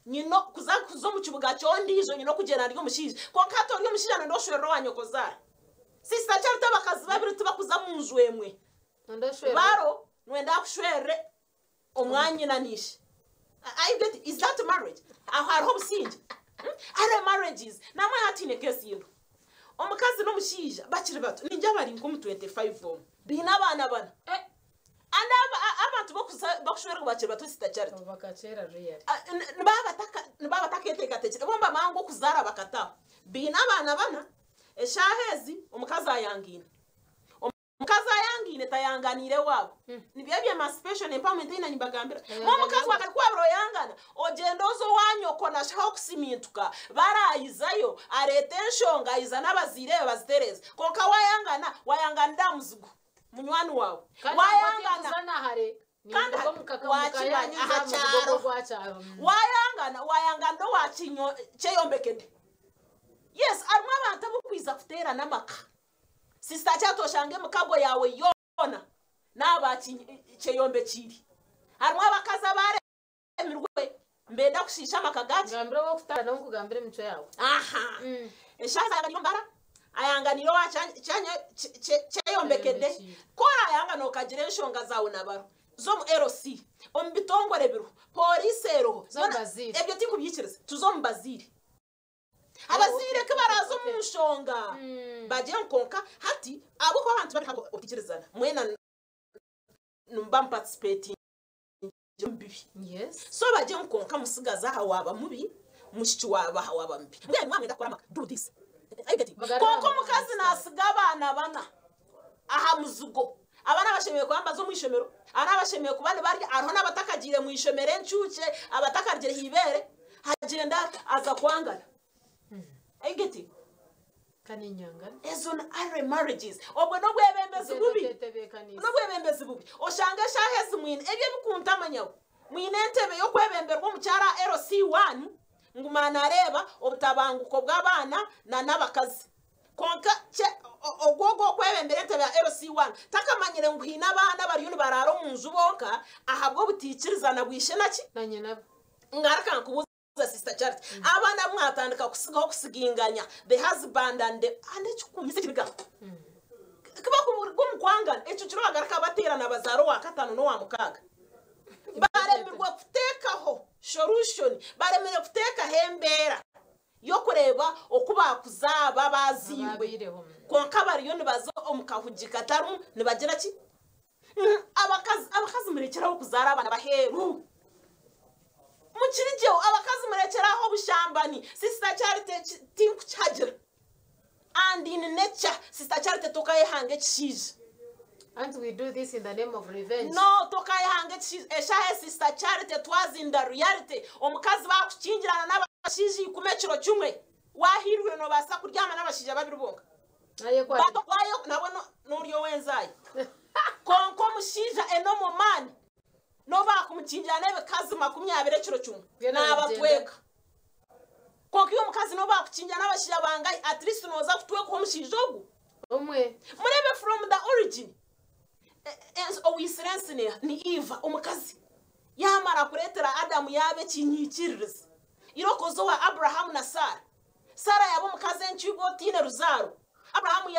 Nyine kuza kuza omu kibuga ky'ondiijo nyine okugyenda ndi omushaija. Kwonka hati ori omushaija noyenda oshwerere owa nyokozaara. Sister Charity abakazi babiri tibakuza omu nju emwe. Noyenda oshwerere. Baro noyenda akushwerere omwanyina n'ishe. Are you getting? Is that marriage? Aho hariho obusingye. Hariho marriages. Namwe hati haine case yinu. Omukazi n'omushaija bakiri bato. Ningira bari nk'omu 25 omu. Baine abaana bana. And abantu bokushwerwa bakiri bato Sister Charity. Abo bakakyera really. Nibaba bataketeekateekire. Bo nibamanya ngu okuzaara bakataho. Baine abaana bana. Eshaaha ezi omukazi ayangaine. Omukazi ayangaine tayanganiire waabo. Nibyo ebya emancipation empowerment ei nibagambira. Tayanganiire Omukazi waabo. wakari oyangana ogyenda oza owanyoko nashaho okusimintuka barayizayo areeta enshonga ayiza n'abazaire be bazitereeze. Konka wayangana wayanganira aha muzigu munywani waawe. Kandi Wayangana nangwa hare. Kandi Ni mukaka wakimanya mukaya aha aha kyaro. kyaro. Gwa kyaro. Wayangana wayangana owakinyo kyeyombekedde. Yes, harimu abantu abokwiza kuteerana amaka. Sister Charity oshange emikago yaawe yoona naaba kyeyombekiire. Harimu abakazi abaremirwe mbenda kushiisha amaka gaki. Ngambira owokutara n'okugambira emicwe yaawe. Aha. Eshaaha ayanganire ombara, ayanganire owa kyeyombekedde. Kyeyombekiire. Ku orayangana okagira enshonga zaawe na baro z'omu LC, omu bitongore biriho, pooriisi eriho. Z'omu baziire. Ebyo tinkubyikiriza, tuze omu baziire. Abaziire ku baraaza omu nshonga bagire ngu konka hati ahabw'okuba abantu bari habo obutaikirizana mwena nimuba muparticipatinga omu bibi. Yes. So bagire ngu konka musigazi aha waaba mubi, mushiki waawe aha waaba mubi. Mbwenu mwamwenda kukora amaka, do this. Are you getting? Bagarura Konka mu omukazi bantu. naasiga abaana bana aha muzigo. Abaana bashemereire kuba nibaza omu ishomero, abaana bashemereire kuba nibarya, hariho n'abatakagiire mu ishomero encuukye, abatakagiire aha ibeere, hagyenda aza kwangana. Are you getting? Kandi nyangana. Ezo ni early marriages. Obwo n'obwebembezi bubi. Tetebeekanisa. N'obwebembezi bubi. Oshanga eshaaha ezi mwine, ebyo ebikuntamanyaho. Mwine entebe y'okwebemberwa omukyara LC1, nguma nareeba obutabanguko bw'abaana na n'abakazi. Konka ogwo ogwo okwebembera entebe ya LC1 takamanyire ngu haine abaana bariyo nibaraara omu nju bonka ahabw'obutaikirizana bwishe naki? Na nyina. Ngaruka nkubuuza Sister Charity. Abaana mwatandika kusigaho kusiginganya the husband and the and ekikunyisa ekiriga. Kiba kuburuga omu kwangana ekyo kiro bagaruka bateerana bazaara owa katano n'owa mukaaga. Baremirwe kuteekaho solution, baremirwe kuteekaho embeera y'okureeba oku bakuzaaba baziirwe. Ababiireho. Konka bariyo nibaza omu kahugi katarimu nibagira ki? Abakazi murekyeraho kuzaara abaana baheeru. Mukirigyeho abakazi murekyeraho obushambani. Sister Charity tinkukihagira. And in nature, Sister Charity tokayehanga ekishaija. And we do this in the name of revenge. No, tokayehanga eshaaha Sister Charity twazinda reality. Omukazi bakukingirana n'abashaija 10 ekiro kimwe, waahirwe noobaasa kuryama n'abashaija babiri bonka. Nayekwata. Wayo nabwo n'ori ow'enzaaya. Kwonka omushaija enomo man nobu bakumukingira n'ebikazi 20 ekiro kimwe, Byona naabatweka. Kwonka iwe omukazi nobu bakukingira n'abashaija bangahi, at least nooza kutwekaho omushaija ogu. Omwe. Mureebe from the origin. Owaitsire ensi ni Eva, omukazi. Yaamara kureetera Adamu yaaba ekinyiikiririzi. Irokoza owa Abrahamu na Saara. Saara yaaba omukazi encwibwa otaine ruzaaro. Abrahamu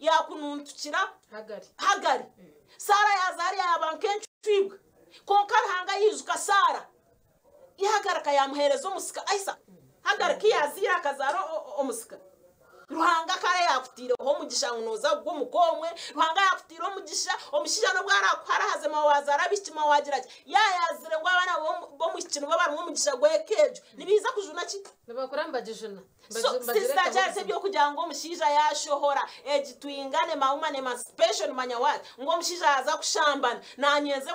yaakununtukira Hagari. Hagari. Saara yaaza hariya yaaba nk'encwibwa. Kwonka Ruhanga yaijuka Saara. Yaagaruka yaamuheereza omusika Isaaka. Hagari ku yaazaire akazaara omusika. Ruhanga kare yakutiireho omugisha ngu nooza kugwa omu komwe. Ruhanga yakutiire omugisha, omushaija n'obu arakuharahaze mwa wazaara abaishiki mwa wagira ki, yaayazire ngu abaana b'omwishiki nibo barimu omugisha gw'eka egyo. Nibaija kujuna ki? Nibakura nibagijuna. So, Sister Charity, ebyokugira ngu omushaija yaashohora, egi twingane ma woman emancipation manya what? Ngu omushaija yaaza kushambana, naanye nze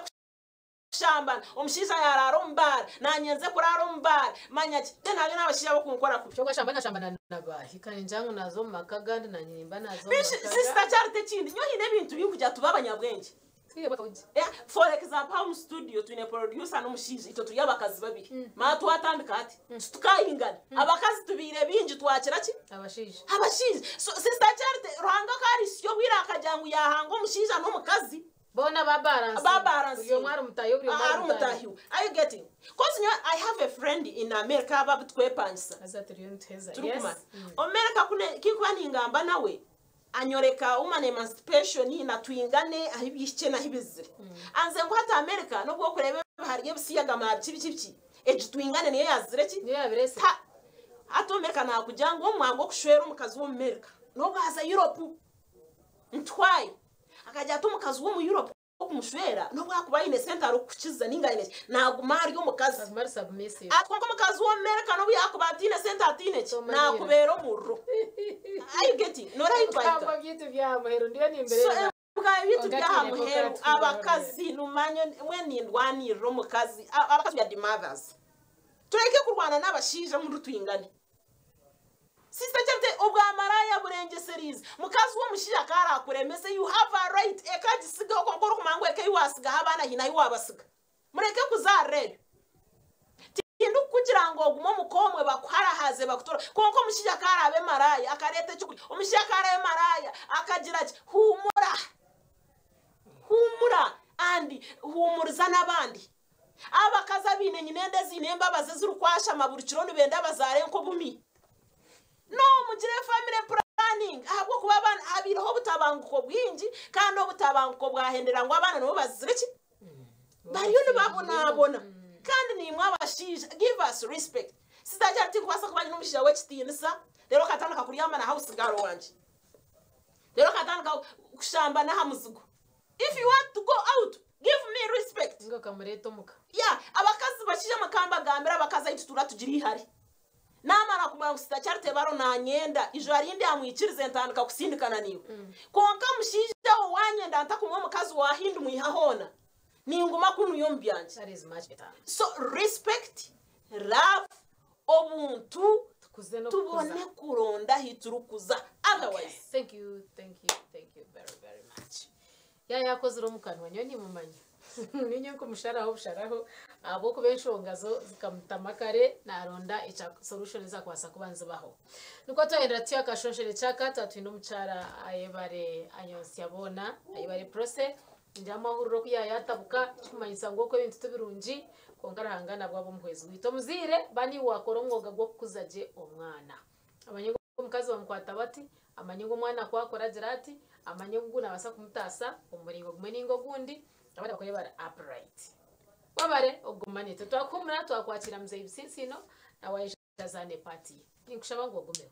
kushambana, omushaija yaaraara omu baara, naanye nze kuraara omu baara, manya ki? Then hariyo n'abashaija abarikunkora kubi. Kyonka ashambana ashambana na baahi? Ka ningira ngu naaza omu maka agandi naanye nimba naaza omu Bishi, maka Sister Charity, ekindi, nyowe haine ebintu binkugira tube abanyabwengye. Twihebwe akawugi. Yeah, for example, omu studio twine producer n'omushaija, itwe turi abakazi babiri. Mara twatandika hati, titukayingana. Abakazi tubaire bingi twakira ki? Abashaija. Abashaija. So, Sister Charity, Ruhanga ka arihitsya obwire akagira ngu yaahanga omushaija n'omukazi. Boona ba balance. Ba balance. Buri omwe ari mutaahi we, buri omwe Ari ari mutaahi mutaahi we. Are you getting? Cause nyowe, I have a friend in America aba abutwepangisa. Haza turiyo nituheza. Turi Yes. kumara. America kune kinkuba ningamba nawe, anyoreka woman emancipation na twingane ahi bihikye nahi bizire. Anze ngu hati America nobwo okureba hariyo ebisiyaga ma biki biki biki, egi twingane niyo yazire ki? Niyo yabirese. Hati America nakugira ngu omwanga okushwera omukazi w'omu America nobwo aza Europe ntwaye akagira ati omukazi w'omu Europe okumushwera nobwo akuba aine sente arikukukiza ninga aine ki, naguma ari omukazi. Aguma ari submissive. Ati kwonka omukazi w'omu America nobu yakuba ataine sente ataine ki, Tomanyira. nakubeera omuriro. Are you getting? Noora ahi twahika. Ebikamba byaitu bya muheru ndiyo nimbireeba. So, ebikamba byaitu Konka bya twine muheru, kuba twine abakazi numanye mwe nindwanirira omukazi. Abakazi we are the mothers. Tureke kurwana n'abashaija muri twingane. Sister Charity, obwamaraya burengeserize. Mukazi w'omushaija karakuremese, you have a right. Eka agisigaho kwonka orikumanya ngu eka ei wasigaho abaana haine ahi wabasiga. Mureke kuzaarira ebyo. Tindikukugira ngu ogume omu komwe bakuharahaze bakutora. Kwonka omushaija karabe maraya akareeta ekyokurya. Omushaija karabe maraya akagira ki, huumura. Huumura and huumuriza n'abandi. Abakazi abaine nyina enda eziine embabazi ezirikwashama buri kiro nibenda bazaare nk'obumi. No, mugire family planning ahabw'okuba abaana habaireho obutabanguko bwingi kandi obutabanguko bwahendera ngu abaana nibo bazire ki? Bariyo nibabonabona. Kandi niimwe abashaija, give us respect. Sister Charity, tinkubaasa kuba nyine omushaija w'ekitiinisa, reero okatandika kuryama na house girl wangye. Reero okatandika kushamba n'aha muzigo. If you want to go out, give me respect. Ninga okamureeta omuka. Yeah, abakazi bashaija mukambagambira abakazi ahu tutuura tugira eihari. Naamara kumanya ngu Sister Charity baro nanyenda, ijura rindi amwikirize ntandika kusindikana naiwe. Kwonka mushaija we wanyenda ntakumwa omukazi wa hindi mwiha hoona, ninguma kunuya omu byangye. That is much better. So respect, love, obuntu, Tukuze n'okukuza. tubone kuronda ahu turikuza. Otherwise. Okay. Thank you, thank you, thank you very, very much. Ya yakozire omu kanwa, nyowe nimumanya. Ninye nkumusharaho obusharaho ahabw'okuba enshonga zo zikamutama kare naronda ekya solution ezakubaasa kuba nizibaho. Nikwo twayendera tutyo akashonshore kyaka twaba twine omukyara ayebare anyonsya boona, ayebare Prossy. Ningira mwahurira oku yaayatabuka kikumanyisa ngu okwo ebintu tibirungi kwonka Ruhanga nabwo aba omuhwezi waitu. Omuzaire ba niiwe waakora omwoga gw'okukuza gye omwana. Amanye ngu omukazi bamukwata bati, amanye ngu omwana ku akura agira ati, amanye ngu ogu naabaasa kumutaasa omu muringo gumwe nainga ogundi, abaana bakure bari upright. Wabare okuguma naitwe. Twakuhumura twakwakira Muzeeyi Bisinsiino nawe aije azaane paati ye. Ninkushaba ngu ogumeho.